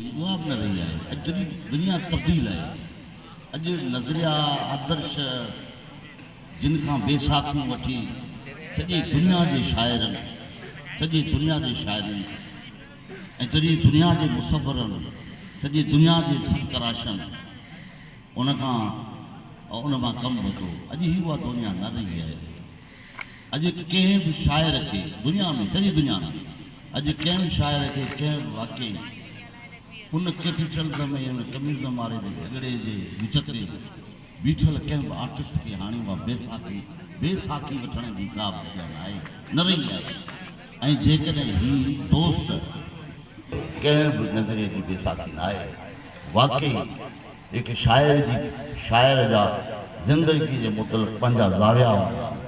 هئي اها به نه رهي آهي. اڄ دنيا تبديل آهي. اڄ نظريا، آدرش جن کان بيساکيون وٺي سڄي دنيا جي شاعرن، سڄي دنيا جي شاعرن ۽ سڄي دنيا جي مصورن، سڄي دنيا جي سنگتراشن ان کان ان مان ڪم ورتو. اڄ هي اها دنيا نه رهي آهي. اڄ ڪنهن به شاعر کي دنيا ۾ سڄي دنيا ۾ اڄ ڪنهن به شاعر کي ڪنهن به واقعي ان ڪيپيٽلزم ۽ ان ڪميونزم واري جي جهڳڙي جي وچ تي بيٺل ڪنهن به آرٽسٽ کي هاڻي اها بيساکي بيساکي وٺڻ جي ڪا به جڳهه ناهي نه رهي آهي ۽ جيڪڏهن هي دوست ڪنهن به نظريي جي بيساکي ناهي واقعي هڪ شاعر جي شاعر جا زندگي جي متعلق پنهنجا زاويا هوندا آهن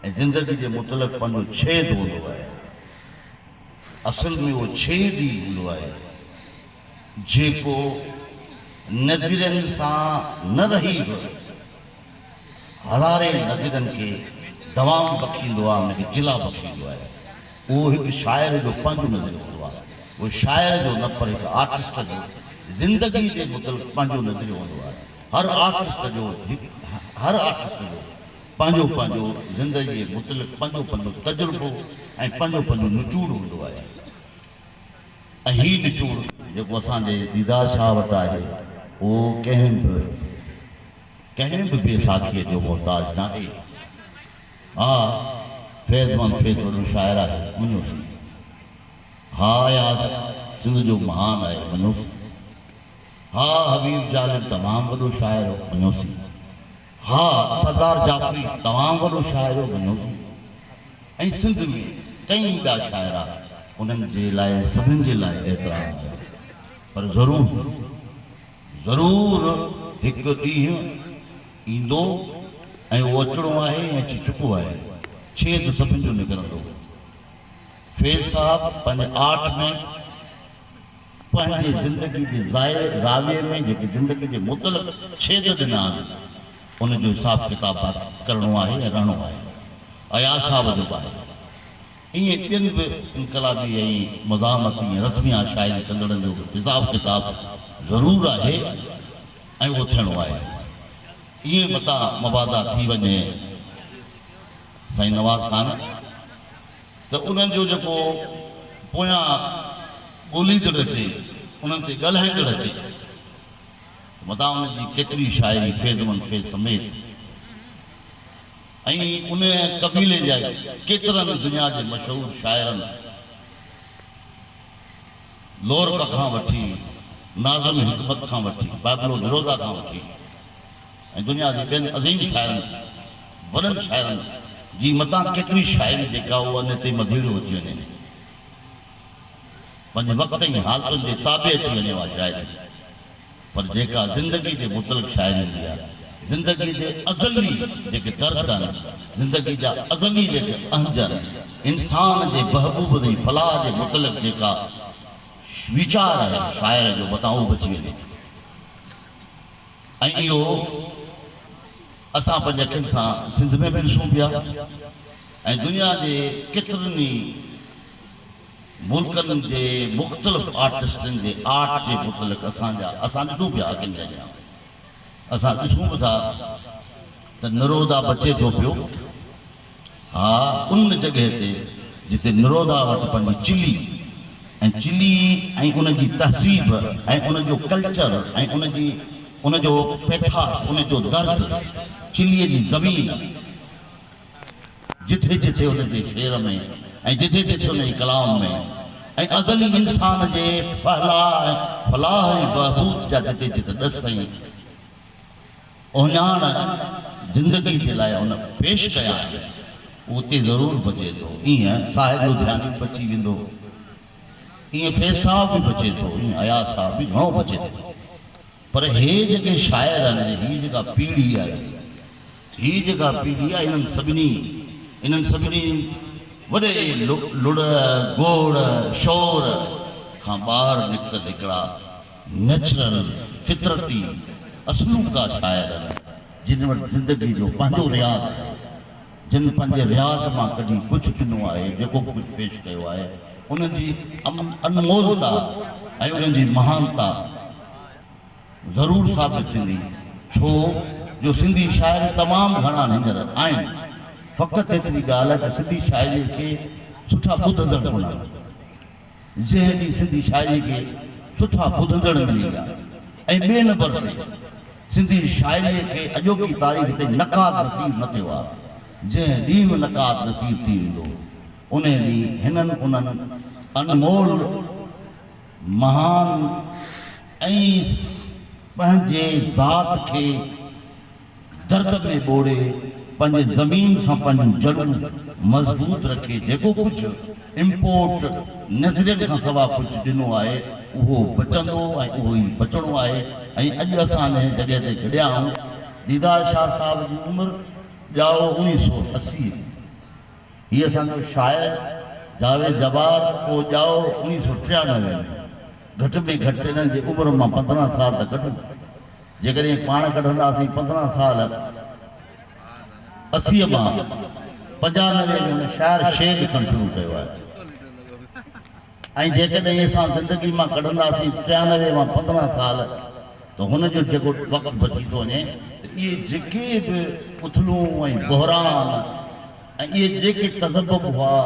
۽ زندگي جي متعلق پنهنجو ڇيد هوندو آهي. اصل ۾ اهو ڇيد ئي هوندو آهي جيڪو نظرين سان نه رهي به هزارين نظرين کي دوام بخشيندو آهي، ان کي جلا بخشيندو آهي. اهو هڪ شاعر جو پنهنجو نظريو هوندو آهي. اهو شاعر جو نه پر هڪ آرٽسٽ جو زندگي جي متعلق پنهنجو نظريو هوندو آهي. هر آرٽسٽ جو هر آرٽسٽ جو پنهنجو پنهنجو زندگي جي متعلق پنهنجو پنهنجو تجربو ۽ پنهنجو پنهنجو نچوڙ هوندو آهي ۽ هي نچوڙ جيڪو اسان جي ديدار شاهه وٽ آهي اهو ڪنهن به ڪنهن به بي ساکيء جو محتاج ناهي. ها، فيض محمد فيض وڏو شاعر آهي، مڃيوسين. ها، اياز سنڌ جو مهان آهي، مڃيوسين. ها، حبيب جالب تمام وڏو شاعر هو، مڃيوسين. ها، سردار جعفري تمام وڏو شاعر هو، مڃيوسين. ۽ سنڌ ۾ ڪئين ٻيا شاعر انهن جي لاء سڀن جي لاء احترام آهي، پر ضرور. ضرور هڪ ڏينهن ايندو ۽ اهو اچڻو آهي ۽ اچي چڪو آهي. ڇيد سڀن جو نڪرندو. فيض صاحب پنهنجي آرٽ ۾ پنهنجي زندگي جي زاويي ۾ جيڪي زندگي جي متعلق ڇيد ڏنا آهن ان جو حساب ڪتاب ڪرڻو آهي ۽ رهڻو آهي. اياز صاحب جو به آهي. ائين ٻين به انقلابي ۽ مزاحمتي ۽ رسميه شاعري ڪندڙن جو به حساب ڪتاب ضرور آهي ۽ اهو ٿيڻو آهي. ائين متان مبادا ٿي وڃي سائين نواز خان ته انهن جو جيڪو پويان ڳوليندڙ اچي، انهن تي ڳالهائيندڙ اچي ته متان ان جي ڪيتري شاعري فيض من فيض سميت ۽ ان قبيلي جا ڪيترن دنيا جي مشهور شاعرن لورڪ کان وٺي ناظم حڪمت کان وٺي پابلو نرودا کان وٺي ۽ دنيا جي ٻين عظيم شاعرن وڏن شاعرن جي متان ڪيتري شاعري جيڪا اها ان تي مڌيڙيو اچي وڃي پنهنجي وقت ۽ حالتن جي تابع اچي وڃي اها شاعري. پر جيڪا زندگي جي متعلق شاعري هوندي آهي، زندگي جي ازلي جيڪي درد آهن، زندگي جا ازلي جيڪي اهنج آهن، انسان جي بهبود ۽ فلاح جي متعلق جيڪا ويچار آهي شاعر جو متان اهو بچي وڃي ۽ اهو اسان پنهنجي اکين سان سنڌ ۾ به ڏسون پيا ۽ دنيا جي ڪيترن ئي ملڪن جي مختلف آرٽسٽن جي آرٽ جي متعلق اسان جا اسان ڏسون پيا اکين جي اڳيان اسان ڏسون به ٿا ته نرودا بچي ٿو پيو ها ان جڳهه تي جتي نرودا وٽ پنهنجي چلي ۽ چلي ۽ ان جي تهذيب ۽ ان جو ڪلچر ۽ ان جي ان جو پيٿاس ان جو درد چلي جي زمين جٿي جٿي ان جي شعر ۾ ۽ جٿي جٿي ان جي ڪلام ۾ ۽ ازلي انسان جي فلاح ۽ بهبود جا جتي جتي ڏس ۽ اهڃاڻ زندگي جي لاء هن پيش ڪيا آهن، اتي ضرور بچي ٿو. ايئن ساحر لڌياني به بچي ويندو، ايئن فيض صاحب به بچي ٿو، ايئن اياز صاحب به گهڻو بچي ٿو. پر هي جيڪي شاعر آهن، هي جيڪا پيڙهي آهي، هي جيڪا پيڙهي آهي انهن سڀني انهن سڀني وڏي لڙ گوڙ شور کان ٻاهر نڪتل هڪڙا نيچرل فطرتي اصلوڪا شاعر آهن جن وٽ زندگي جو پنهنجو رياض آهي جن پنهنجي رياض مان ڪڍي ڪجهه ڏنو آهي جيڪو به ڪجهه پيش ڪيو آهي انهن جي انمولتا ۽ انهن جي مهانتا ضرور ثابت ٿيندي، ڇو جو سنڌي شاعر تمام گهڻا هينئر آهن، فقط ايتري ڳالهه ته سنڌي شاعريء کي سٺا ٻڌندڙ ڪونهن. جنهن ڏينهن سنڌي شاعريء کي سٺا ٻڌندڙ ملي ويا ۽ ٻئي نمبر تي سنڌي شاعريء کي اڄوڪي تاريخ تائين نقاد نصيب نه ٿيو آهي، جنهن ڏينهن به نقاد نصيب ٿي ويندو، انهيء ڏينهن هنن انهن انمول، مهان ۽ پنهنجي ذات کي درد ۾ ٻوڙي پنهنجي زمين سان پنهنجون جڙون مضبوط رکي جيڪو ڪجهه امپورٽ نظرين کان سوا ڪجهه ڏنو آهي اهو بچندو ۽ اهو ئي بچڻو آهي ۽ اڄ اسان جنهن جڳهه تي گڏيا آهيون ديدار شاهه صاحب جي عمر ڄائو اوڻيهه سو 80 ۾. هي اسان جو شاعر جاويد جبار ڪو ڄائو 1993 ۾. گهٽ ۾ گهٽ انهن جي عمر مان 15 سال ته ڪڍون. جيڪڏهن پاڻ ڪڍنداسين 15 سال 80 مان 95 ۾ هن شاعر شعر لکڻ شروع ڪيو آهي ۽ جيڪڏهن اسان زندگي مان ڪڍنداسين 93 مان 15 سال ته هن جو جيڪو وقت بچي ٿو وڃي ته اهي جيڪي به اٿلون ۽ بحران ۽ اهي جيڪي تذبذب هئا،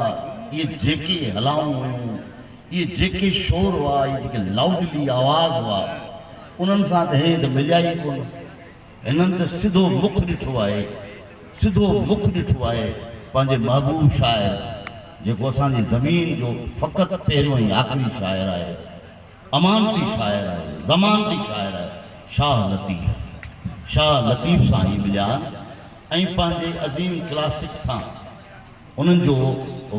اهي جيڪي هلائون هيون، اهي جيڪي شور هئا، اهي جيڪي لائوڊلي آواز هئا، انهن سان ته هي ته مليا ئي ڪونه. هنن ته سڌو مک ڏٺو آهي، سڌو مک ڏٺو آهي پنهنجي محبوب شاعر، جيڪو اسان جي زمين جو فقط پهريون ۽ آخري شاعر آهي، امانتي شاعر آهي، ضمانتي شاعر آهي، شاهه لطيف. شاهه لطيف سان هي مليا آهن ۽ پنهنجي عظيم ڪلاسڪ سان انهن جو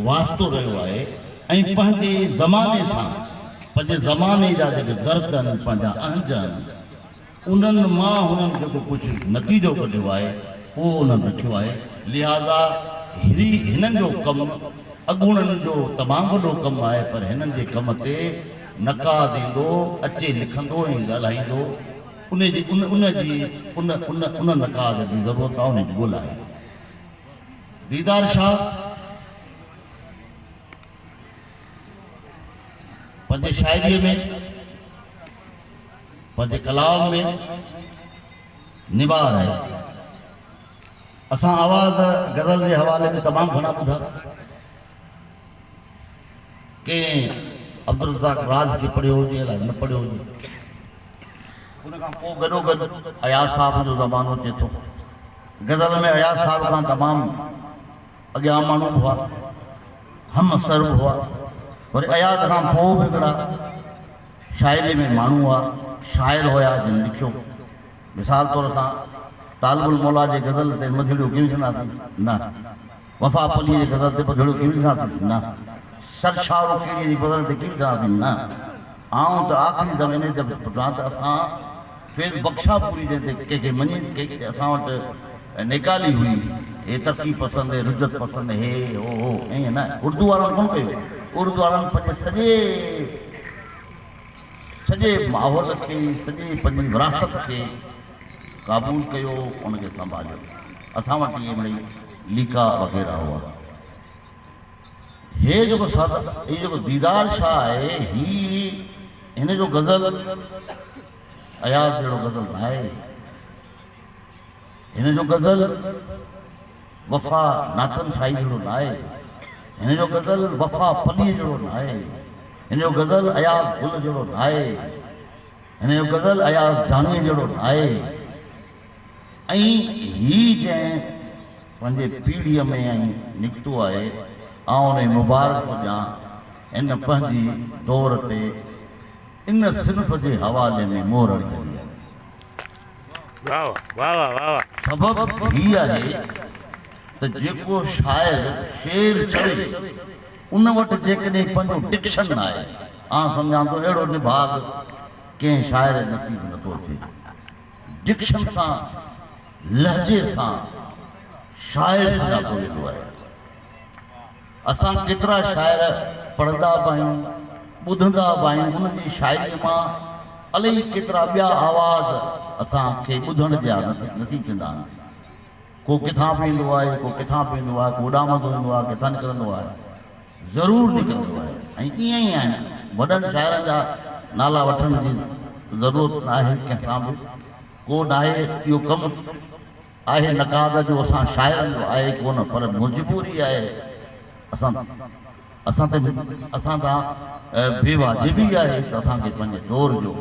واسطو رهيو آهي ۽ پنهنجي زماني سان، پنهنجي زماني جا جيڪي درد آهن، پنهنجا اهنج آهن، انهن مان هنن جيڪو ڪجهه نتيجو ڪڍيو آهي، اهو انهن رکيو آهي. لهٰذا هري هنن جو ڪم اڳوڻن جو تمام وڏو ڪم آهي، پر هنن جي ڪم تي نقاد ايندو، اچي لکندو ۽ ڳالهائيندو، ان جي ان ان جي ان ان ان نقاد جي ضرورت آهي، ان جي ڳولا آهي. ديدار شاهه پنهنجي شاعريء ۾. پنهنجي ڪلام ۾ نبار آهي. اسان آواز غزل جي حوالي ۾ تمام گهڻا ٻڌا. ڪنهن عبدالرزاق راز کي پڙهيو هجي الائي نه پڙهيو هجي. ان کان پوء گڏوگڏ اياز صاحب جو زمانو اچي ٿو. غزل ۾ اياز صاحب کان تمام اڳيان ماڻهو به هئا، هم عصر به هئا. وري اياز کان پوء به هڪڙا شاعريء ۾ ماڻهو هئا، شاعر هيا جن لکيو. مثال طور اسان طالب الموليٰ جي غزل تي مڌڙيو ڪيئن وجهنداسين؟ نه. وفا پليء جي غزل تي پڌڙيو ڪيئن وجهنداسين؟ نه. سرشار رڪيريء جي غزل تي ڪيئن وجهنداسين؟ نه. آئون ته آخري دم انهيء تي پٽان ته اسان فيض بخشاپوري جنهن تي ڪنهن کي مڃي ڪنهن کي اسان وٽ نيڪالي هئي، هي ترقي پسند، هي رجعت پسند، هي هو هو ائين نه. اردو وارن ڪونه ڪيو. اردو وارن پنهنجي سڄي سڄي ماحول کي، سڄي پنهنجي وراثت کي قبول ڪيو، ان کي سنڀاليو. اسان وٽ اهي مڙئي ليڪا وغيره هئا. هي جيڪو سادا هي جيڪو ديدار شاهه آهي، هي هن جو غزل اياز جهڙو غزل ناهي. هن جو غزل وفا ناٿن شاهي جهڙو ناهي. هن جو غزل وفا پليء جهڙو ناهي. هن جو غزل اياز گل جهڙو ناهي. هن جو غزل اياز جانيء جهڙو ناهي. ۽ هي جنهن پنهنجي پيڙهيء ۾ ائين نڪتو آهي، آئون ان کي مبارڪ ٿو ڏيان. هن پنهنجي دور تي ان صنف جي حوالي ۾ مهر هڻي ڇڏي آهي. سبب هي آهي ته جيڪو شاعر شعر چوي ان وٽ جيڪڏهن پنهنجو ڊڪشن ناهي، آئون سمجهان ٿو اهڙو نڀاڳ ڪنهن شاعر جي نصيب نٿو اچي. ڊڪشن سان، لهجي سان شاعر سڃاتو ويندو آهي. اسان ڪيترا شاعر پڙهندا به آهيون، ٻڌندا به آهيون، انهن جي شاعريء مان الائي ڪيترا ٻيا آواز اسان کي ٻڌڻ جا نصيب ٿيندا آهن. ڪو ڪٿان به ايندو آهي، ڪو ڪٿان به ايندو آهي، ڪو اڏامندو ايندو آهي، ڪٿان نڪرندو آهي. ضرور نڪرندو آهي ۽ ائين ئي آهن. وڏن شاعرن جا نالا وٺڻ جي ضرورت ناهي ڪنهن سان به ڪو ناهي اهو ڪم آهي نقاد جو اسان شاعرن جو آهي ڪونه پر مجبوري آهي اسان اسان تي اسان تان بي واجبي آهي ته اسان کي پنهنجي دور جو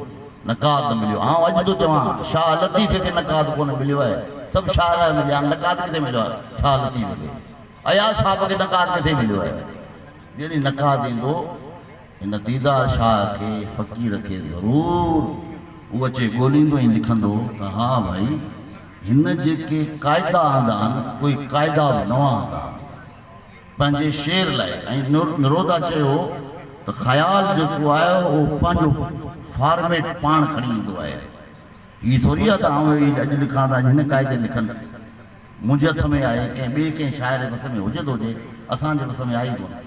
نقاد نه مليو. آئون اڄ ٿو چوان شاهه لطيف کي نقاد ڪونه مليو آهي. سڀ شاعر مليا آهن نقاد ڪٿي مليو آهي شاهه لطيف کي؟ اياز صاحب کي نقاد ڪٿي مليو آهي؟ جڏهن نقاد ايندو هن ديدار شاهه کي فقير کي ضرور هو اچي ڳوليندو ۽ لکندو ته ها ڀائي هن جيڪي قاعدا آندا آهن اهي قاعدا به نوان آندا آهن. پنهنجي شعر لاء ۽ نرودا چيو ته خيال جيڪو آهي اهو پنهنجو فارميٽ پاڻ کڻي ايندو آهي. هي ٿوري آهي ته آئون هي اڄ لکان ته اڄ هن قاعدي لکندس. منهنجي هٿ ۾ آهي، ڪنهن ٻئي ڪنهن شاعر جي وس ۾ هجي ته هجي، اسان جي وس ۾ آهي ئي ڪونه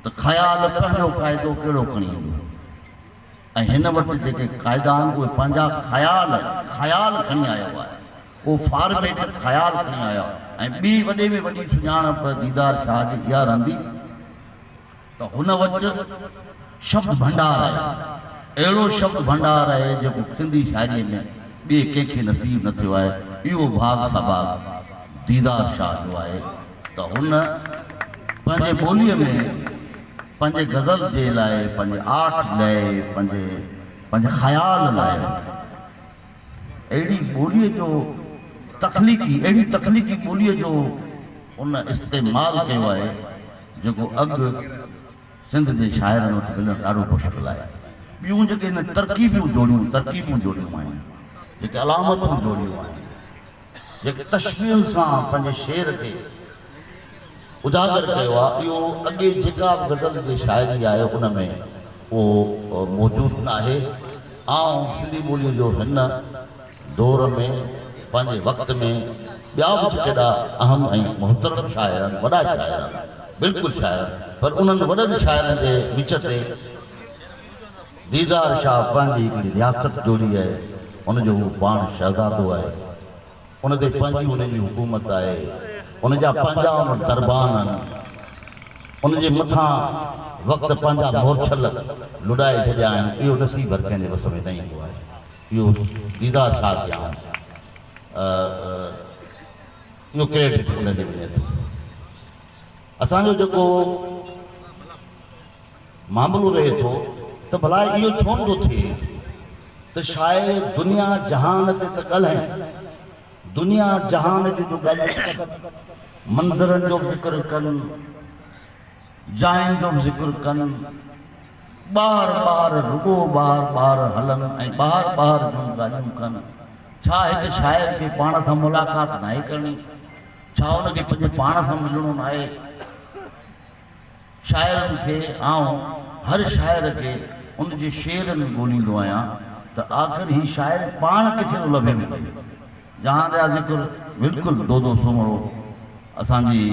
ته خيال پنهنجو قاعدو ڪهڙو کڻي ايندو. ۽ هن وٽ جيڪي قاعدا آهن اهي پنهنجا خيال خيال کڻي آيو آهي. اهو فارميٽ خيال کڻي آيو آهي ۽ ٻي وڏي ۾ وڏي سڃاڻپ ديدار شاهه جي اها رهندي ته هن وٽ شبد ڀنڊار آهي. اهڙو شبد ڀنڊار آهي جيڪو سنڌي شاعريء ۾ ٻئي ڪنهن کي نصيب نه ٿيو آهي. اهو ڀاڳ سڀاڳ ديدار شاهه جو آهي ته هن پنهنجي ٻوليء ۾ پنهنجي غزل جي لاء، پنهنجي آرٽ لاء، پنهنجي پنهنجي خيال لاء اهڙي ٻوليء جو تخليقي اهڙي تخليقي ٻوليء جو ان استعمال ڪيو آهي جيڪو اڳ سنڌ جي شاعرن وٽ ملڻ ڏاڍو مشڪل آهي. ٻيون جيڪي هن ترڪيبيون جوڙيون ترڪيبون جوڙيون آهن، جيڪي علامتون جوڙيون آهن، جيڪي تشبيهن سان پنهنجي شعر کي اجاگر ڪيو آهي، اهو اڳي جيڪا به غزل جي شاعري آهي ان ۾ اهو موجود ناهي. آئون سنڌي ٻوليء جو هن دور ۾ پنهنجي وقت ۾ ٻيا به ڪيڏا اهم ۽ محترم شاعر آهن، وڏا شاعر آهن، بلڪل شاعر آهن، پر انهن وڏن شاعرن جي وچ تي ديدار شاهه پنهنجي هڪڙي رياست جوڙي آهي، ان جو هو پاڻ شهزادو آهي، ان تي پنهنجي ان جي حڪومت آهي، ان جا پنهنجا ان وٽ دربان آهن، ان جي مٿان وقت پنهنجا مورڇل لڏائي ڇڏيا آهن، اهو نصيب هر ڪنهن جي وس ۾ نه ايندو آهي. اهو ديدار شاهه کي آئون اهو ڪريڊٽ ان ڏي وڃي ٿو. اسان جو جيڪو معاملو رهي ٿو ته ڀلا اهو ڇو نه ٿو ٿئي ته شاعر دنيا جهان تي ته ڳالهائين، دنيا جهان جون جو ڳالهيون ڪن، منظرن جو به ذڪر ڪن، جاين جو به ذڪر ڪن، ٻاهر ٻاهر رڳو ٻاهر ٻاهر هلن ۽ ٻاهر ٻاهر جون ڳالهيون ڪن. ڇا هڪ شاعر کي پاڻ سان ملاقات ناهي ڪرڻي؟ ڇا ان کي پنهنجي پاڻ سان ملڻو ناهي؟ شاعرن کي آئون هر شاعر کي ان جي شعر ۾ ڳوليندو آهيان ته آخر هي شاعر پاڻ ڪٿي ٿو لڀي مون کي. جهان جا ذڪر بلڪل دودو سومرو اسان جي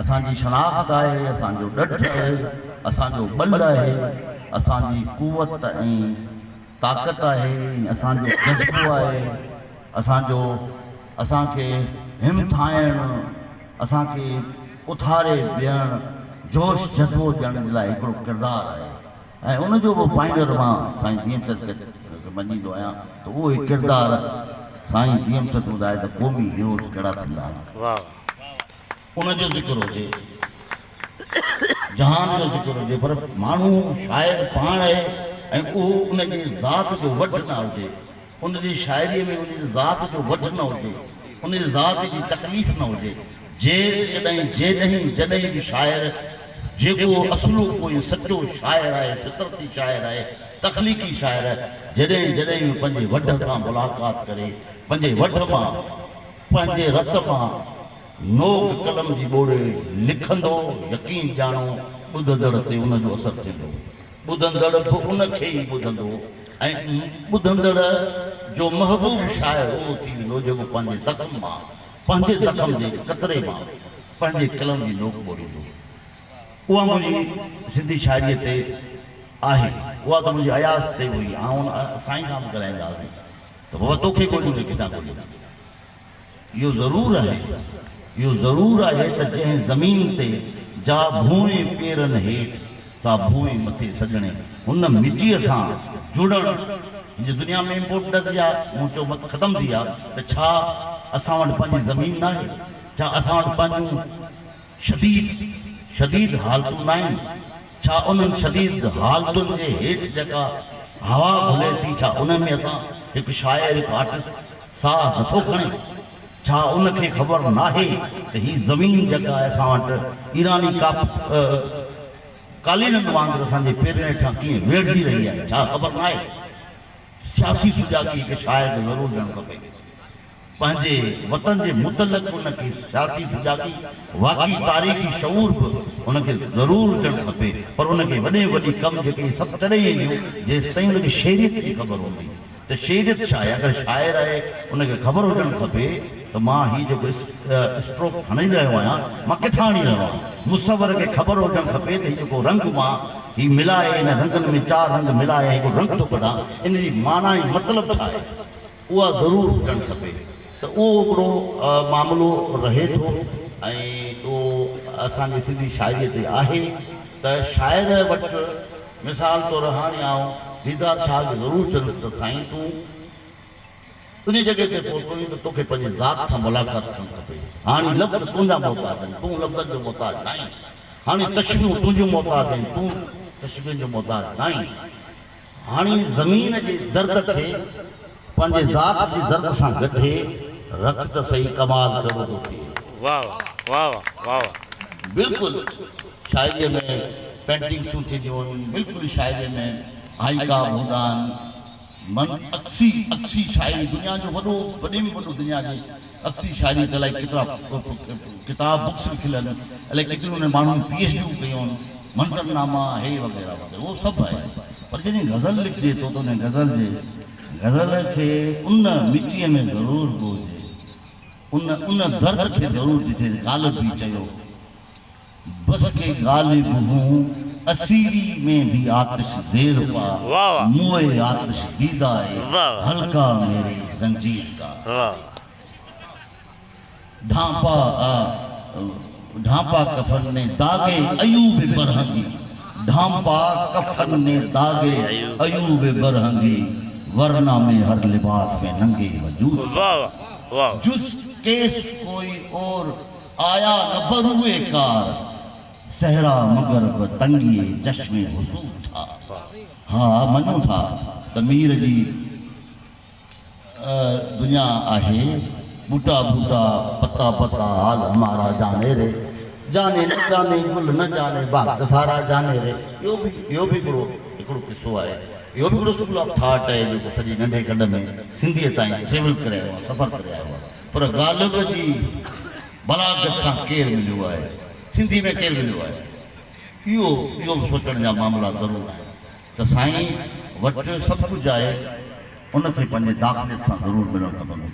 اسان جي شناخت آهي، اسان جو ڏڍ آهي، اسان جو ٻل آهي، اسان جي قوت ۽ طاقت آهي ۽ اسان جو جذبو آهي، اسان جو اسان کي همٿائڻ، اسان کي اٿاري بيهڻ، جوش جذبو ڏيڻ جي لاء هڪڙو ڪردار آهي ۽ ان جو به پائنر مان سائين جي ايم سيد کي مڃيندو آهيان ته اهو ئي ڪردار سائين جي ايم سيد ٻڌائي ته قومي هيروز ڪهڙا ٿيندا آهن. ان جو ذڪر هجي، جهان جو ذڪر هجي پر ماڻهو شاعر پاڻ آهي ۽ اهو ان جي ذات جو وڍ نه هجي، ان جي شاعريء ۾ ان جي ذات جو وڍ نه هجي، ان جي ذات جي تڪليف نه هجي. جيڪڏهن، جيڏهين، جڏهين به شاعر جيڪو اصلوڪو ۽ سچو شاعر آهي، فطرتي شاعر آهي، تخليقي شاعر آهي، جڏهن جڏهين به پنهنجي وڍ سان ملاقات ڪري، پنهنجي وڍ مان، پنهنجي رت مان نوڪ قلم جي ٻوڙي لکندو، يقين ڄاڻو ٻڌندڙ تي ان جو اثر ٿيندو. ٻڌندڙ به ان کي ئي ٻڌندو ۽ ٻڌندڙ جو محبوب شاعر اهو ٿي ويندو جيڪو پنهنجي زخم مان، پنهنجي زخم جي قطري مان پنهنجي قلم جي نوڪ ٻوڙيندو. اها منهنجي سنڌي شاعريء تي آهي. اها ته منهنجي اياز تي به هئي. آئون سائين سان به ڳالهائيندا هئاسين ته بابا توکي ڳوليون ته ڪٿان ڳوليون. اهو ضرور آهي، اهو ضرور آهي ته جنهن زمين تي جا ڀونء پيرن هيٺ سا ڀونء مٿي سڄڻي. هن مٽيء سان جڙڻ هن جي دنيا ۾ امپورٽ ڊز يا مون چيو مت ختم ٿي آ ته ڇا اسان وٽ پنهنجي زمين ناهي؟ ڇا اسان وٽ پنهنجون شديد شديد حالتون ناهن؟ ڇا انهن شديد حالتن جي هيٺ جيڪا هوا گهلي ٿي ڇا ان ۾ اسان هڪ شاعر هڪ آرٽسٽ ساهه نٿو کڻي؟ ڇا ان کي خبر ناهي ته هي زمين جيڪا اسان وٽ ايراني قالينن وانگر اسان جي پيرن هيٺان ڪيئن ويڙهجي رهي آهي ڇا خبر ناهي؟ سياسي سجاڳي هڪ شاعر کي ضرور هجڻ کپي. پنهنجي وطن جي متعلق ان کي سياسي سجاڳي، واقعي تاريخي شعور به ان کي ضرور هجڻ کپي پر ان کي وڏي ۾ وڏي ڪم جيڪي اهي سڀ تڏهن اينديون جيستائين ان کي شعريت جي خبر هوندي ته شعريت ڇا آهي اگر شاعر آهي ان کي خبر هجڻ کپي ته مان هي جيڪو اسٽروڪ هڻي رهيو آهيان مان ڪٿان هڻي رهيو آهيان مصور کي خبر هجڻ کپي ته هي جيڪو رنگ مان هي ملائي هن رنگن ۾ چار رنگ ملائي هڪڙو رنگ ٿو ڪڍان ان جي معنيٰ ۽ مطلب ڇا آهي. اها ضرور هجڻ کپي ته اهو هڪڙو معاملو رهي ٿو ۽ اهو اسان جي سنڌي شاعريء تي آهي ته شاعر وٽ مثال طور هاڻي آئون ديدار شاهه کي ضرور چوندس ته سائين تون انهي جڳهه تي پهتو آهين ته توکي پنهنجي ذات سان ملاقات ٿيڻ کپي. هاڻي لفظ تنهنجا محتاج آهن، تون لفظن جو محتاج ناهين. هاڻي تشبيهون تنهنجون محتاج آهن، تون تشبيهن جو محتاج ناهين. هاڻي زمين جي درد کي پنهنجي ذات جي درد سان ڳنڍي رک ته سهي ڪمال ڪهڙو ٿو ٿئي. واه واه واه واه واه. بلڪل شاعريء ۾ پينٽنگسون ٿينديون آهن، بلڪل شاعريء ۾ هائيڪا به هوندا آهن. من عڪسي عڪسي شاعري دنيا جو وڏو وڏي ۾ وڏو دنيا جي عڪسي شاعري تي الائي ڪيترا ڪتاب بڪس لکيل آهن الائي ڪيتريون انهن ماڻهن پي ايڇ ڊيون ڪيون آهن منظر ناما هي وغيره وغيره اهو سڀ آهي پر جڏهن غزل لکجي ٿو ته ان غزل جي غزل کي ان مٽيء ۾ ضرور ڳوهجي ان ان درد کي ضرور جتي غالب به چيو بس ڪي غالب هون اسيري ۾ ڀي آتش زير پا موئي آتش ديده اي حلقه ميري زنجير ڪا ڍانپا ڍانپا ڪفن ني داغي عيوب برهنگي ڍانپا ڪفن ني داغي عيوب برهنگي ورنه مين هر لباس ۾ ننگي وجود ٿا جز ڪيس ڪوئي اور آيا نه بروئي ڪار، صحرا مگر به تنگي چشم حصول ٿا. ها مڃون ٿا ته مير جي دنيا آهي، ٻوٽا ٻوٽا پتا پتا حال همارا جاني ري، جاني نه جاني گل نه جاني باغ سارا جاني ري. اهو به اهو به هڪڙو هڪڙو قصو آهي. اهو به هڪڙو اسڪول آف ٿاٽ آهي جيڪو سڄي ننڍي کنڊ ۾ سنڌيء تائين ٽريول ڪري آيو آهي، سفر ڪري آيو آهي. پر غالب جي بلاغت سان ڪير مليو آهي؟ سنڌي ۾ ڪير مليو آهي؟ اهو اهو به سوچڻ جا معاملا ضرور آهن ته سائين وٽ سڀ ڪجهه آهي ان کي پنهنجي داخليت سان ضرور ملڻ کپندو.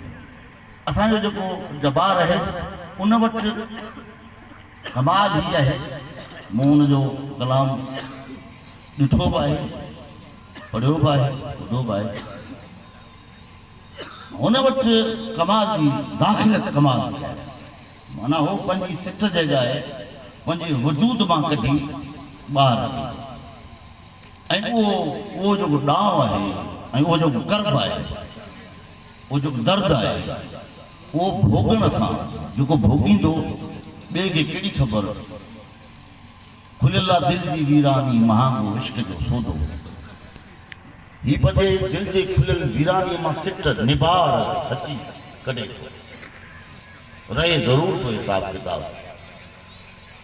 اسان جو جيڪو جبار آهي ان وٽ ڪمال هي آهي مون ان جو ڪلام ڏٺو به آهي، پڙهيو به آهي، ٻڌو به آهي. هن وٽ ڪمال جي داخليت ڪمال جي آهي. معنيٰ هو پنهنجي سٽ جيڪا آهي پنهنجي وجود مان ڪڍي ٻاهر رکي ٿو ۽ اهو اهو جيڪو ڏانء آهي ۽ اهو جيڪو ڪرب آهي اهو جيڪو درد آهي اهو ڀوڳڻ سان جيڪو ڀوڳيندو ٻئي کي ڪهڙي خبر. کليل آ دل جي ويراني مهانگو عشق جو سودو. هي پنهنجي دل جي کليل ويرانيء مان سٽ نبار سچي ڪڍي ٿو. رهي ضرور ٿو حساب ڪتاب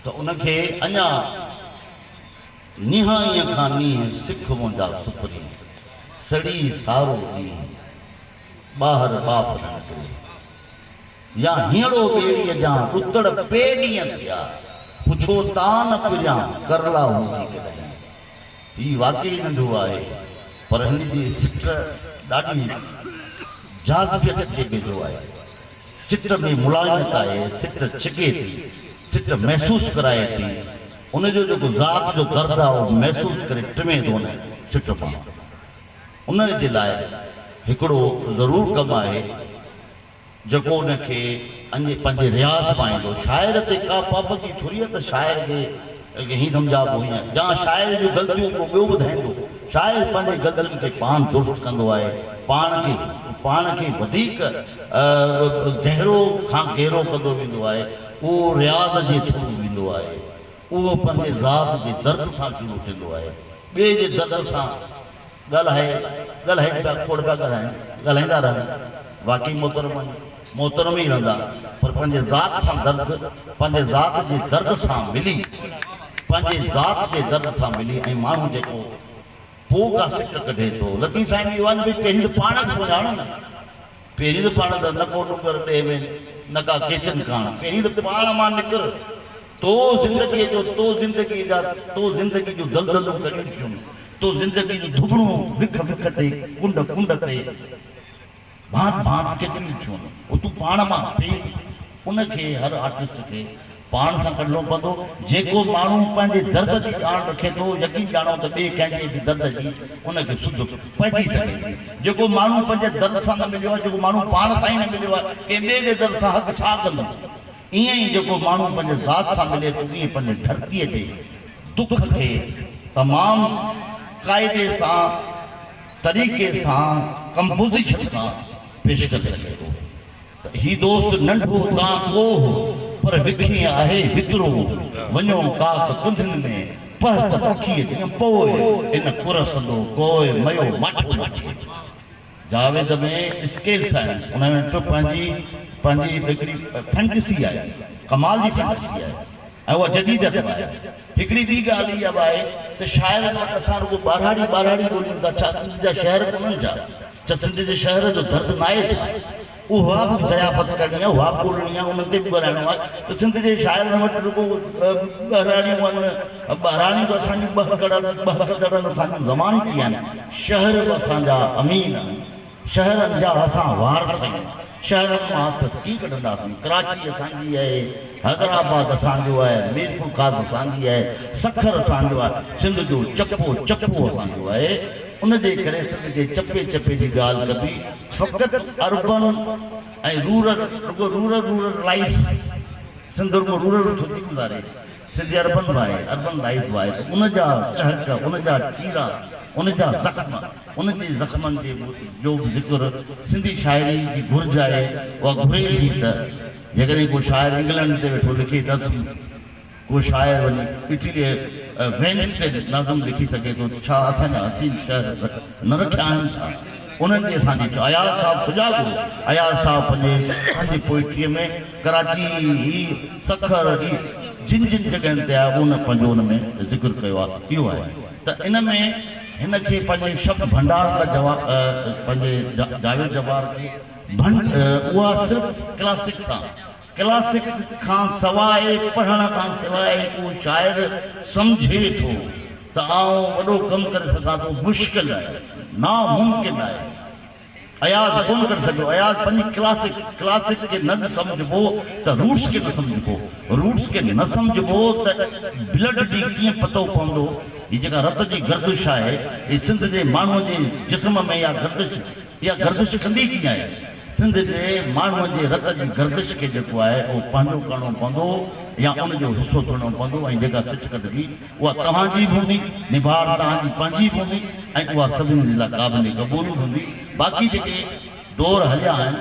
ته ان کي اڃا نهائينء کان نينهن سک منهنجا سپرين سڙي سارو ڏينهن ٻاهر ٻاڦ نه نڪري. يا هينئڙو ٻيڙيء جان ڏتڙ پي ڏينهن ٿيا، پڇو تان نه پريان ڪرلا هوندي ڪڏهن. هي واقعي ننڍو آهي، پر هن جي سٽ ڏاڍي جاذبيت جي ويجهو آهي. سٽ ۾ ملائمت آهي، سٽ ڇڪي ٿي، سٽ محسوس ڪرائي ٿي. ان جو جيڪو ذات جو درد آهي، اهو محسوس ڪري ٽمي ٿو ان سٽ مان. ان جي لاء هڪڙو ضرور ڪم آهي. جيڪو ان کي اڃ پنهنجي رياض مان ايندو. شاعر تي ڪا پابندي ٿوري آهي ته شاعر کي هين سمجهان پوء هيئن جا شاعر جون غلطيون ڪو ٻيو ٻڌائيندو. شاعر پنهنجي غلطين کي پاڻ درست ڪندو آهي، پاڻ کي پاڻ کي وڌيڪ گهرو کان گهرو ڪندو ويندو آهي، اهو رياض جي ٿرو ويندو آهي، اهو پنهنجي ذات جي درد سان شروع ٿيندو آهي، ٻئي جي درد سان ڳالهائي ڳالهائين پيا کوڙ پيا ڳالهائين ڳالهائيندا رهن واقعي محترم آهن محترم ئي رهندا پر پنهنجي ذات سان درد پنهنجي ذات جي درد سان ملي پنهنجي ذات جي درد سان ملي ۽ ماڻهو جيڪو پوء ڪا سٽ ڪڍي ٿو لطيف سائين جي اها نه ڀئي پهرين ته پاڻ کي سڃاڻو نه پهرين ته پاڻ ته نه ڪو ڏونگر ڏيهه ۾ نه ڪا ڪيچن ڪاڻ پهرين ته پاڻ مان نڪر تو زندگيء جو تو زندگيء جا تو زندگيء جون دلدلون ڪڍيون ٿيون تو زندگيء جون ڌوٻڻون وک وک تي ڪنڊ ڪنڊ تي ڀانت ڀانت ڪيتريون ٿيون اهو تون پاڻ مان پئي ان کي هر آرٽسٽ کي پاڻ سان ڪڍڻو پوندو جيڪو ماڻهو پنهنجي درد جي ڄاڻ رکي ٿو يقين ڄاڻو ته ٻئي ڪنهن جي به درد جي ان کي سڌ پئجي سگهي ٿي جيڪو ماڻهو پنهنجي درد سان نه مليو آهي جيڪو ماڻهو پاڻ سان ئي نه مليو آهي ڪنهن ٻئي جي درد سان حق ڇا ڪندو ائين ئي جيڪو ماڻهو پنهنجي ذات سان ملي ٿو ائين پنهنجي ڌرتيء جي دک کي تمام قاعدي سان، طريقي سان، ڪمپوزيشن سان پيش ڪري سگهي ٿو ته هي دوست ننڍو تان ڪوهه پر وکين آهي وترو، وڃو ڪاڪ ڪنڌين ۾ پهس پکيء جيئن پوء ان ڪر سندو ڪوء ميو ماٺو نه ٿئي. جاويد ۾ اسڪيلس آهن انهن وٽ پنهنجي پنهنجي هڪڙي فينٽسي آهي ڪمال جي فينٽسي آهي ۽ اها جديديت به آهي هڪڙي ٻي ڳالهه اها به آهي ته شاعرن وٽ اسان رڳو ٻهراڙي ٻهراڙي ڳوليون ٿا ڇا سنڌ جا شهر ڪونهن ڇا ڇا سنڌ جي شهر جو درد ناهي ڇا اها به دريافت ڪرڻي آهي اها به ڳولڻي آهي انهن تي به ڳالهائڻو آهي ته سنڌ جي شاعرن وٽ رڳو ٻهراڙيون آهن ٻهراڙيون ته اسان جون ٻهڪندڙن اسان جون زمانتي آهن شهر به اسان جا امين آهن، شهرن جا اسان وارث آهيون، شهرن مان هٿ ڪيئن ڪڍنداسون، ڪراچي اسان جي آهي، حيدرآباد اسان جو آهي، ميرپورخاص اسان جي آهي، سکر اسان جو آهي، سنڌ جو چپو چپو اسان جو آهي، ان جي ڪري سنڌ جي چپي چپي جي ڳالهه ڪبي، فقط اربن ۽ رورل رڳو رورل رورل لائيف سنڌ رڳو رورل ٿو ٿي گذاري. سنڌ اربن به آهي، اربن لائيف به آهي ته ان جا چهڪ، ان جا چيرا، ان جا زخم، ان جي زخمن جي جو به ذڪر سنڌي شاعري جي گهرج آهي، اها گهري ٿي ته جيڪڏهن ڪو شاعر انگلنڊ تي ويٺو لکي نظم، ڪو شاعر وڃي اٽليء وينس تي نظم لکي سگهي ٿو ته ڇا اسان جا حسين شهر نه رکيا آهن ڇا؟ انهن جي اسان جي اياز صاحب سجاڳ هو، اياز صاحب پنهنجي پنهنجي پوئٽريء ۾ ڪراچي هي سکر هي جن جن جڳهين تي آهي ان پنهنجو ان ۾ ذڪر ڪيو آهي اهو آهي ته ان ۾ هن کي پنهنجي شبد ڀنڊار لاء جوا پنهنجي جاويد جبار کي ڀنڊ اها صرف ڪلاسڪ سان ڪلاسڪ کان سواء پڙهڻ کان سواء ڪو شاعر سمجهي ٿو ته آئون وڏو ڪم ڪري سگهان ٿو مشڪل آهي ناممڪن آهي. اياز ڪونه ڪري سگهيو. اياز پنهنجي ڪلاسڪ، ڪلاسڪ کي نه سمجهبو ته روٽس کي نه سمجهبو، روٽس کي نه سمجهبو ته بلڊ جي ڪيئن پتو پوندو. هي جيڪا رت جي گردش آهي، هي سنڌ جي ماڻهوء جي جسم ۾ اها گردش، اها گردش ڪندي ڪيئن آهي؟ سنڌ جي ماڻهوء جي رت جي گردش کي جيڪو آهي اهو پنهنجو ڪرڻو پوندو يا ان جو حصو ٿيڻو پوندو ۽ جيڪا سٽ ڪڍبي، اها توهان جي به هوندي، نڀار توهان جي پنهنجي به هوندي ۽ اها سڀني جي لاء قابل قبول به هوندي. باقي جيڪي دور هليا آهن،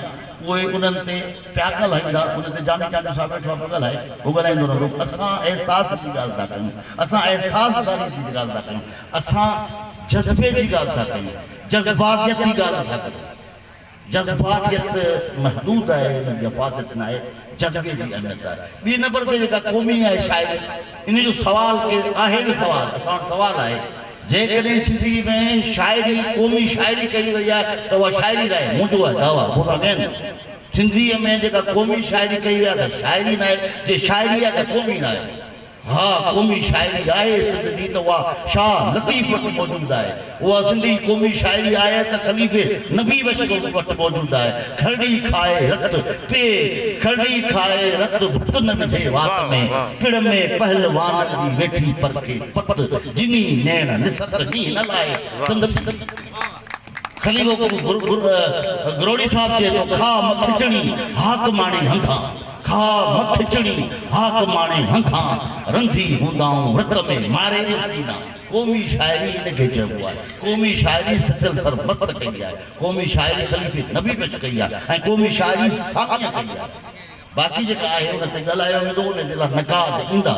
اهي انهن تي پيا ڳالهائيندا، ان تي جامي چانڊيو صاحب ويٺو آهي پيو ڳالهائي، اهو ڳالهائيندو رهندو. اسان احساس جي ڳالهه ٿا ڪيون، اسان احساس داري جي ڳالهه ٿا ڪيون، اسان جذبي جي ڳالهه ٿا ڪيون، جذباتيت جي ڳالهه نٿا ڪريون. جذباتيت محدود آهي ان جي افاديت ناهي، جذبي جي اهميت آهي. ٻي نمبر تي جيڪا قومي آهي شاعري ان جو سوال ڪير آهي نه سوال اسان وٽ سوال آهي جيڪڏهن سنڌي ۾ شاعري قومي شاعري ڪئي وئي آهي ته اها شاعري ناهي منهنجو آهي دعويٰ مون سان ٻين سنڌيء ۾ جيڪا قومي شاعري ڪئي وئي آهي ته شاعري ناهي جي شاعري آهي ته قومي ناهي. ها قومي شاعري آهي سنڌ جي ته اها شاهه لطيف وٽ موجود آهي. اها سنڌي قومي شاعري آهي ته خليفي نبي بخش وٽ موجود آهي. کرڙي کائي رت پي، کرڙي کائي رت ڀت نه وجهي وات ۾، پڙ ۾ پهلوانن جي ويٺي پرکي پت، جني نيڻ نست نينهن نه لائي سندس. خليفو گروڙي صاحب چئي ٿو، کاء م کچڻي، هاڪ ماڻي هنڌان. کاء م کچڙي، حاڪماڻي هنڌان، رنڌي هوندائون رت ۾ ماري مسڪينا. قومي شاعري ان کي چئبو آهي. قومي شاعري سچل سرمست ڪئي آهي. قومي شاعري خليفي نبي بخش ڪئي آهي ۽ قومي شاعري ساميء ڪئي آهي. باقي جيڪا آهي ان تي ڳالهايو ويندو ان جي لاء نقاد ايندا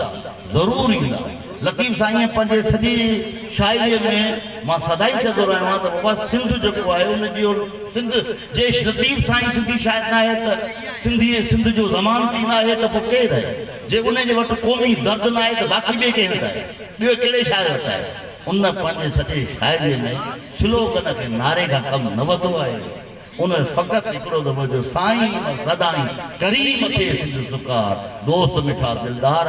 ضرور ايندا. لطيف سائينء پنهنجي سڄي شاعريء ۾ مان سدائين چوندو رهيو آهيان ته بابا سنڌ جيڪو آهي ان جي سنڌ جي لطيف سائين سنڌي شاعر ناهي ته سنڌي سنڌ جو ضمانتي ناهي ته پوء ڪير آهي؟ جي ان جي وٽ قومي درد ناهي ته باقي ٻئي ڪنهن وٽ آهي؟ ٻيو ڪهڙي شاعر وٽ آهي؟ ان پنهنجي سڄي شاعريء ۾ سلوگن کي نعري کان ڪم نه وڌو آهي. ان فقط هڪڙو دفعو چيو، سائين مان سدائين ڪريم کي سج سڪار، دوست مٺا دلدار،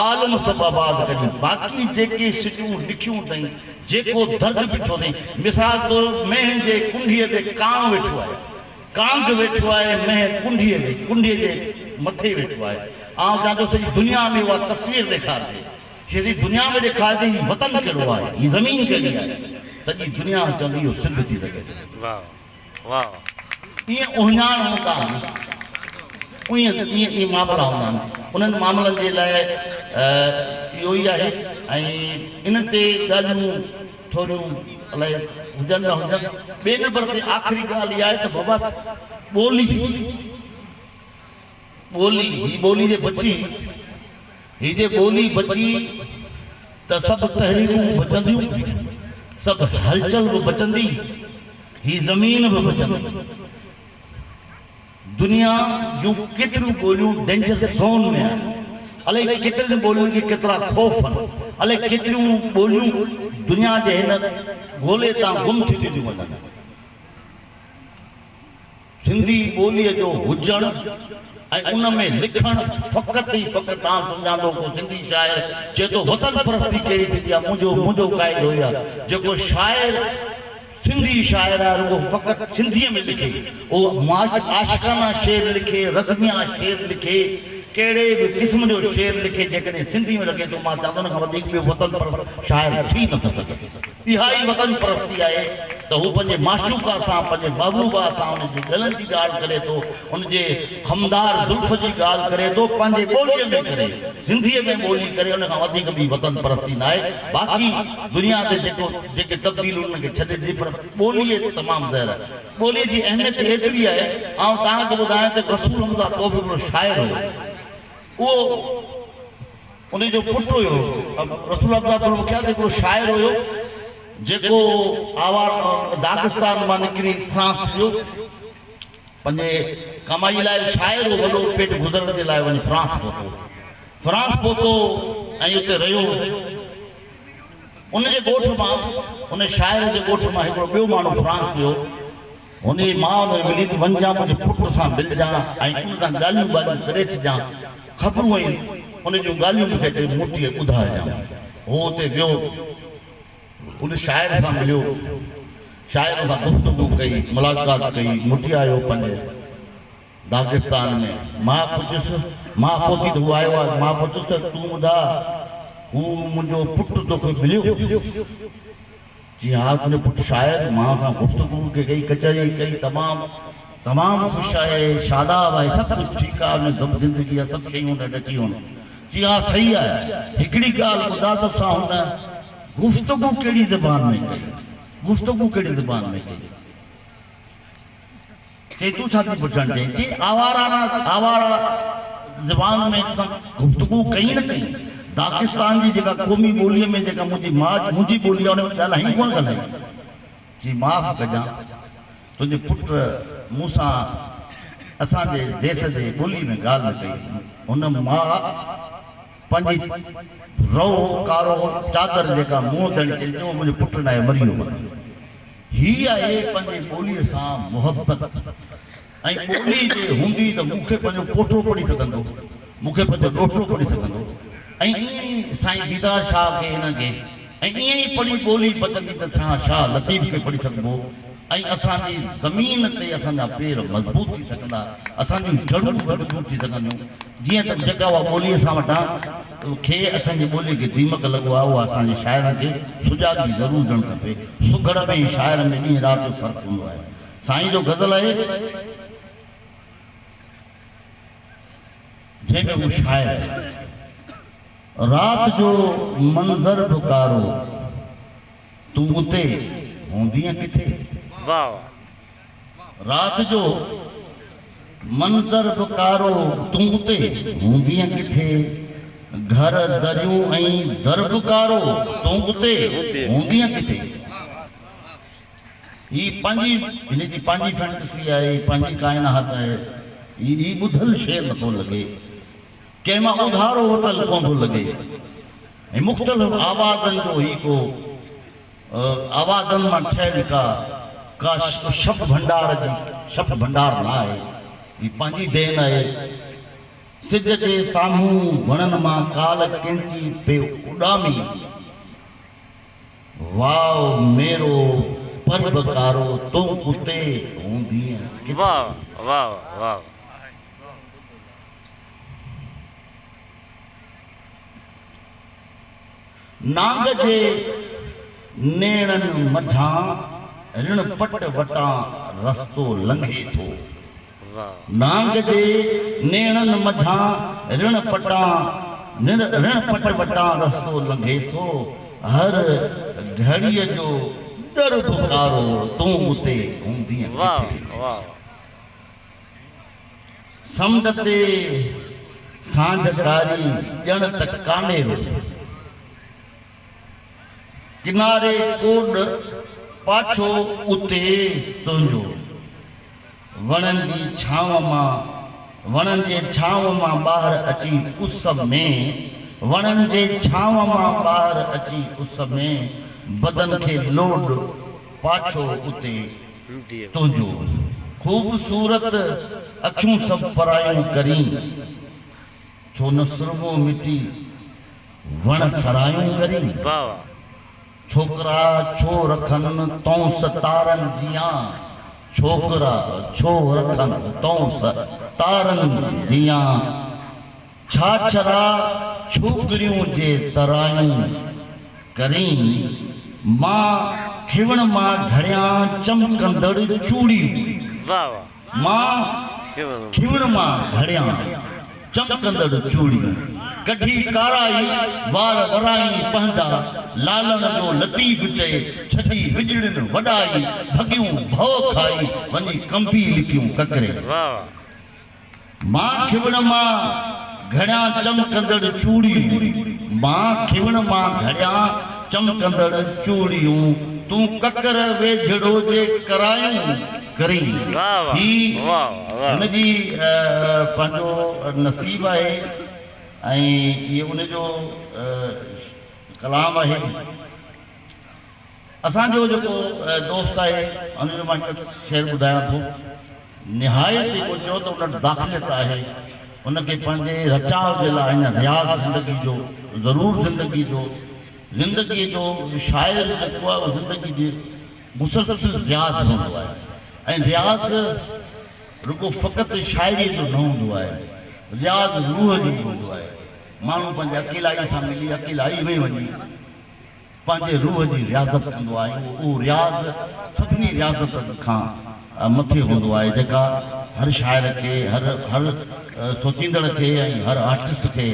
عالم سڀ آباد ڪرين. باقي جيڪي سٽون لکيون اٿئين، جيڪو درد بيٺو اٿئين، مثال طور مينهن جي ڪنڍيء تي ڪانء ويٺو آهي. ڪانگ ويٺو آهي مينهن ڪنڍيء جي ڪنڍيء جي مٿي ويٺو آهي. آئون چوان ٿو سڄي دنيا ۾ اها تصوير ڏيکارجي. سڄي دنيا ۾ ڏيکارجي هي وطن ڪهڙو آهي، هي زمين ڪهڙي آهي. سڄي دنيا چوندي اهو سنڌ ٿي سگهي ٿو. واهه واهه. ائين اهڃاڻ هوندا آهن. ائين ائين ائين معاملا هوندا آهن. انهن معاملن جي لاء اهو ئي آهي ۽ ان تي ڳالهيون ٿوريون الائي هجن نه هجن. ٻئي نمبر تي آخري ڳالهه اها آهي ته بابا ٻولي ٻولي هي ٻولي جي بچي هي جي ٻولي بچي ته سڀ تحريڪون بچنديون سڀ هلچل به بچندي هي زمين به بچندي. دنيا جون ڪيتريون ٻوليون ڊينجر زون ۾ آهن، الائي ڪيترين ٻولين کي ڪيترا خوف آهن، الائي ڪيتريون ٻوليون دنيا جي هن گولي تان گم ٿينديون ٿيون وڃن. سنڌي ٻوليء جو هجڻ ۽ ان ۾ لکڻ فقط ئي فقط آئون سمجهان ٿو ڪو سنڌي شاعر چئي ٿو وطن پرستي ڪهڙي ٿيندي آهي منهنجو منهنجو قاعدو اهو آهي جيڪو شاعر سنڌي شاعر آهي رڳو فقط سنڌيء ۾ لکي، اهو عاشقانه شعر لکي، رزميه شعر لکي، ڪهڙي به قسم جو شعر لکي جيڪڏهن سنڌي ۾ لکي ٿو مان چوان ٿو ان کان وڌيڪ ٻيو وطن پرست شاعر ٿي نٿو سگهي. اها ئي وطن پرستي آهي ته هو پنهنجي معشوقه سان، پنهنجي محبوبه سان ان جي ڳلن جي ڳالهه ڪري ٿو، ان جي خمدار زلف جي ڳالهه ڪري ٿو، پنهنجي ٻوليء ۾ ڪري، سنڌيء ۾ ٻولي ڪري ان کان وڌيڪ ٻي وطن پرستي ناهي. باقي دنيا تي جيڪو جيڪي تبديلون انهن کي ڇڏي ڏجي پر ٻوليء تمام زهر آهي. ٻوليء جي اهميت ايتري آهي، آئون توهان کي ٻڌايان ته رسول حمزه توب هڪڙو شاعر هيو. اهو ان جو پٽ هيو. رسول حمزه توب ته هڪڙو شاعر هيو جيڪو آوار داغستان مان نڪري فرانس ويو. پنهنجي ڪمائي لاء شاعر هو وڏو پيٽ گذرڻ جي لاء وڃي فرانس پهتو. فرانس پهتو ۽ اتي رهيو. ان جي ڳوٺ مان، ان شاعر جي ڳوٺ مان هڪڙو ٻيو ماڻهو فرانس ويو. هن جي ماء ان کي ملي ته وڃجان منهنجي پٽ سان ملجان ۽ ان سان ڳالهيون ٻالهيون ڪري اچجان. خبرون ۽ ان جون ڳالهيون مون کي اچي موٽي ٻڌائجان. هو اتي ويو. ان شاعر سان مليو. شاعر سان گفتگو ڪئي، ملاقات ڪئي، موٽي آيو پنهنجي داغستان ۾. مان پڇيس، مان پهتي ته هو آيو آهي. مان پڇيس ته تون ٻڌاء، هو منهنجو پٽ توکي مليو؟ چيائين، ها تنهنجو پٽ شاعر مان سان گفتگو ڪئي، ڪچهري ڪئي، تمام تمام خوش آهي، شاداب آهي، سڀ ڪجهه ٺيڪ آهي، ان جي زندگي جا سڀ شيون هن وٽ اچي ويون. چيائين، ها صحيح آهي. هڪڙي ڳالهه ٻڌاء ته سان هن گفتگو ڪهڙي زبان ۾ ڪئي؟ گفتگو ڪهڙي زبان ۾ ڪئي؟ چئي تون ڇا ٿي پڇڻ چاهين؟ چئي آوارانه آواره زبان ۾ توسان گفتگو ڪئي نه ڪئي؟ داغستان جي جيڪا قومي ٻوليء ۾ جيڪا منهنجي ماء منهنجي ٻولي آهي ان ۾ ڳالهائين ڪونه ڳالهائين؟ چئي معاف ڪجان تنهنجي پٽ مون سان اسان جي ديس جي ٻولي ۾ ڳالهه نه ڪئي. هن ماء پنهنجي رئو ڪارو چادر جيڪا منهن تي هڻي چئي ٿي، منهنجو پٽ ناهي مري ويو متان. هي آهي پنهنجي ٻوليء سان محبت ۽ ٻولي جي هوندي ته مون کي پنهنجو پوٽو پڙهي سگهندو، مون کي پنهنجو ڏوهٽو پڙهي سگهندو ۽ ائين ئي سائين ديدار شاهه کي هن کي ۽ ائين ئي پڙهي ٻولي بچندي ته سان شاهه لطيف کي پڙهي سگهبو ۽ اسان جي زمين تي اسان جا پير مضبوط ٿي سگهندا، اسان جون جڙون مضبوط ٿي سگهنديون. جيئن ته جيڪا اها ٻولي اسان وٽان کي اسان جي ٻوليء کي ديمڪ لڳو آهي، اها اسان جي شاعرن کي سجاڳي ضرور هجڻ کپي. سگهڙ ۾ ۽ شاعر ۾ ڏينهن رات جو فرق هوندو آهي. سائين جو غزل آهي. جنهن ۾ هو شاعر آهي. رات جو منظر به ڪارو، تون اتي هوندينء ڪٿي؟ واهه واهه. رات جو منظر به ڪارو، تون اتي هوندينء ڪٿي؟ گهر دريون ۽ در به ڪارو، تون اتي هوندينء ڪٿي؟ هي پنهنجي هن جي پنهنجي فينٽسي آهي، هي پنهنجي ڪائنات آهي. هي ٻڌل شعر نٿو لڳي. ڪنهن مان اڌارو ورتل ڪونه ٿو لڳي ۽ مختلف آوازن جو هي ڪو آوازن مان ٺهيل ڪا ڪا شب ڀنڊار جي شب ڀنڊار نه آهي. هي پنهنجي دين آهي. سج جي سامهون وڻن مان ڪال ڪينچي پئي اڏامي. واء ميرو پرڀ ڪارو تون اتي هوندينء ڪٿي؟ واهه واهه واهه. نانگ جي نيڻن منجهان رڻ پٽ وٽان رستو لنگهي ٿو. نانگ جي نيڻن منجهان رڻ پٽان رڻ پٽ وٽان رستو لنگهي ٿو. هر گهڙيء جو ڏر به ڪارو تون اتي هوندينء ڪٿي؟ سمنڊ تي سانجهه ڪاري ڄڻ ته ڪانيرو. ڪناري ڪوڏ پاڇو اتي تنهنجو. وڻن جي ڇانو مان وڻن جي ڇانو مان ٻاهر اچي اس ۾. وڻن جي ڇانو مان ٻاهر اچي اس ۾. بدن کي لوڏ پاڇو اتي تنهنجو. خوبصورت اکيون سڀ پرايون ڪرين، ڇو نه سرمو مٽي وڻ سرايون ڪرين. ڇوڪرا ڇو رکن تونس تارن جيان، ڇوڪرا ڇو رکن تونس تارن جيان. ڇاڇرا ڇوڪريون جي ترايون ڪرين، مان کيوڻ مان گهڙيان چمڪندڙ چوڙيون. مان کيوڻ مان گهڙيان چمڪندڙ چوڙيون. ڪڍي ڪارائي وار ورائين پنهنجا، لالڻ جو لطيف چئي ڇڏي وڄڙين وڏائي، ڀڳيون ڀؤ کائي وڃي ڪنبي لڪيون ڪڪرين. مان کيوڻ مان گهڙيان چمڪندڙ چوڙيون، مان کيوڻ مان گهڙيان چمڪندڙ چوڙيون، تون ڪڪر ويجهڙو جي ڪرايون ڪرين. هي هن جي پنهنجو نصيب آهي ۽ هي ان جو ڪلام آهي. اسان جو جيڪو دوست آهي ان جو مان هڪ شعر ٻڌايان ٿو. نهايت جيڪو چئو ته ان وٽ داخليت آهي، ان کي پنهنجي رچاء جي لاء اڃا رياض زندگي جو ضرور زندگي جو زندگي جو شاعر جيڪو آهي اهو زندگي جي مسلسل رياض هوندو آهي ۽ رياض رڳو فقط شاعري جو نه هوندو آهي، رياض روح جو به هوندو آهي. ماڻهو پنهنجي اڪيلائي سان ملي اڪيلائي ۾ وڃي. پنهنجي روح جي رياضت ڪندو آهي ۽ اهو رياض سڀني رياضتن کان مٿي هوندو آهي جيڪا هر شاعر کي هر هر سوچيندڙ کي ۽ هر آرٽسٽ کي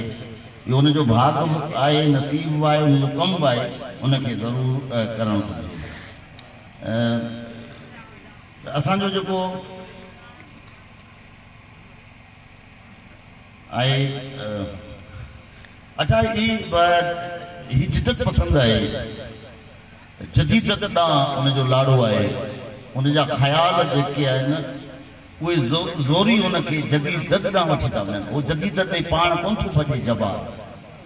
اهو ان جو ڀاڳ به آهي نصيب به آهي ان جو ڪم به آهي ان کي ضرور ڪرڻ گهرجي. اسان جو جيڪو آهي اڇا هي هي جدت پسند آهي جديدت ڏانهن ان جو لاڙو آهي ان جا خيال جيڪي آهن اهي زوري ان کي جديدت ڏانهن وٺي ٿا وڃن هو جديدت ڏي پاڻ ڪونه ٿو ڀڄي جبار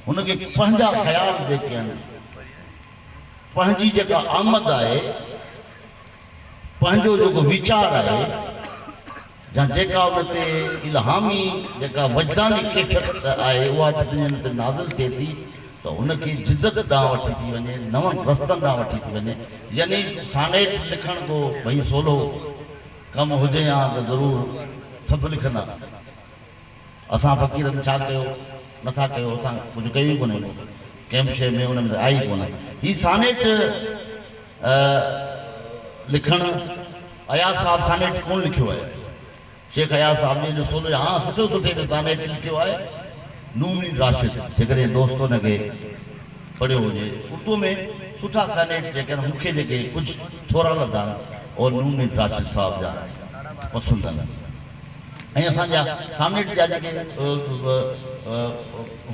هن کي پنهنجا خيال جيڪي آهن پنهنجي جيڪا آمد آهي پنهنجو جيڪو ويچار آهي يا جيڪا ان تي الهامي جيڪا وجداني ڪيفيت آهي اها جڏهن هن تي نازل ٿئي ٿي ته هن کي جدت ڏانهن وٺي ٿي وڃي، نون رستن ڏانهن وٺي ٿي وڃي. يعني سانيٽ لکڻ ڪو ڀئي سولو ڪم هجي ها ته ضرور سڀ لکندا. اسان فقيرن ڇا ڪيو نه ٿا ڪيو اسان ڪجهه ڪيو ئي ڪونهي ڪو ڪنهن به شيء ۾ ان ۾ ته آهي ئي ڪونه. هي سانيٽ لکڻ اياز صاحب سانيٽ ڪونه لکيو آهي. شيخ اياز صاحب جن جو سولو ها سٺو سٺي ۾ سانيٽ لکيو آهي نومي راشد جيڪڏهن دوست ان کي پڙهيو هجي اردو ۾ سٺا سانيٽ جيڪي آهن مون کي جيڪي ڪجهه ٿورا لڌا آهن اهي نومي راشد صاحب جا پسند آهن ۽ اسان جا سانيٽ جا جيڪي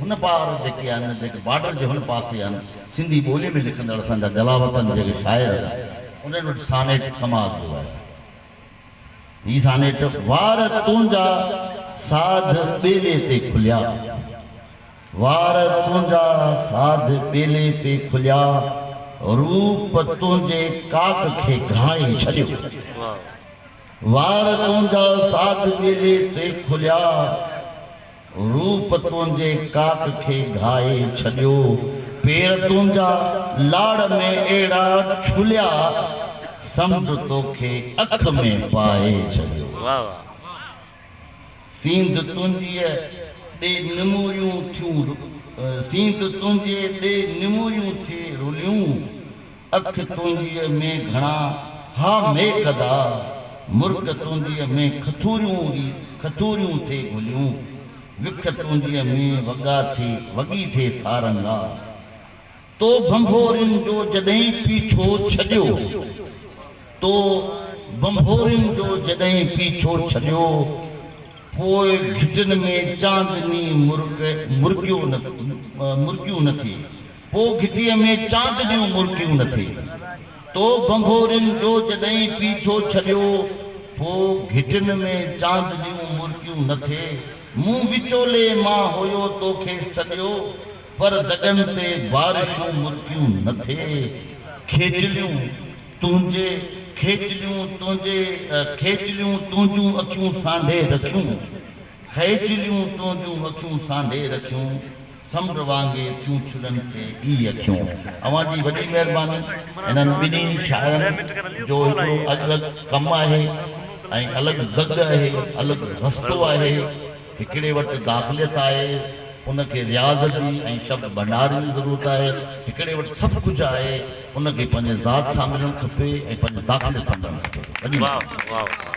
هن پار جيڪي آهن جيڪي بارڊر جي هن پاسي آهن سنڌي ٻولي ۾ لکندڙ اسان جا جلاوطن جيڪي شاعر آهن انهن وٽ سانيٽ ڪمال جو آهي. هي سانيٽ، وار تنهنجا ساڌ ٻيلي تي کليا، وار تنهنجا ساڌ ٻيلي تي کليا، روپ تنهنجي ڪاڪ کي گهائي ڇڏيو. وار تنهنجا ساڌ ٻيلي تي کليا، روپ تنهنجي ڪاڪ کي گهائي ڇڏيو. پير تنهنجا لاڙ ۾ اهڙا ڇليا، سمنڊ توکي اک ۾ پائي ڇڏيو. سينڌ تنهنجيء ڏي نموريون ٿيون سينڌ تنهنجي ڏي نموريون ٿي رليون. اک تنهنجيء ۾ گهڻا ها ميڪدا، مرڪ تنهنجيء ۾ کٿوريون ئي کٿوريون ٿي گهليون، وک تنهنجيء ۾ وڳا ٿي وڳي ٿي سارنگا. تو ڀنڀورين جو جڏهين پيڇو ڇڏيو، تو ڀنڀورين جو جڏهين پيڇو ڇڏيو، پوء گهٽين ۾ چاندني مرڪ مرڪيو نه مرڪيون نه ٿي. پوء گهٽيء ۾ چاندنيون مرڪيون نه ٿي. تو ڀنڀورين جو جڏهين پيڇو ڇڏيو، پوء گهٽين ۾ چاندنيون مرڪيون نه ٿي. مون وچولي مان هيو توکي سڏيو، پر دڳن تي بارشون مرڪيون نه ٿي. کيچليون تنهنجي کيچليون تنهنجي کيچليون تنهنجون اکيون سانڍي رکيون، کيچليون تنهنجون اکيون سانڍي رکيون. سمنڊ وانگي ٿيون ڇلن سي ئي اکيون. اوهان جي وڏي مهرباني. هنن ٻنهي شاعرن جو هڪڙو الڳ ڪم آهي ۽ الڳ دڳ آهي، الڳ رستو آهي. هڪڙي وٽ داخليت آهي، ان کي رياض جي ۽ شبد ڀنڊار جي ضرورت آهي. هڪڙي وٽ سڀ ڪجهه آهي، ان کي پنهنجي ذات سان ملڻ کپي ۽ پنهنجي داخليت سان ملڻ کپي. وڏي مهرباني.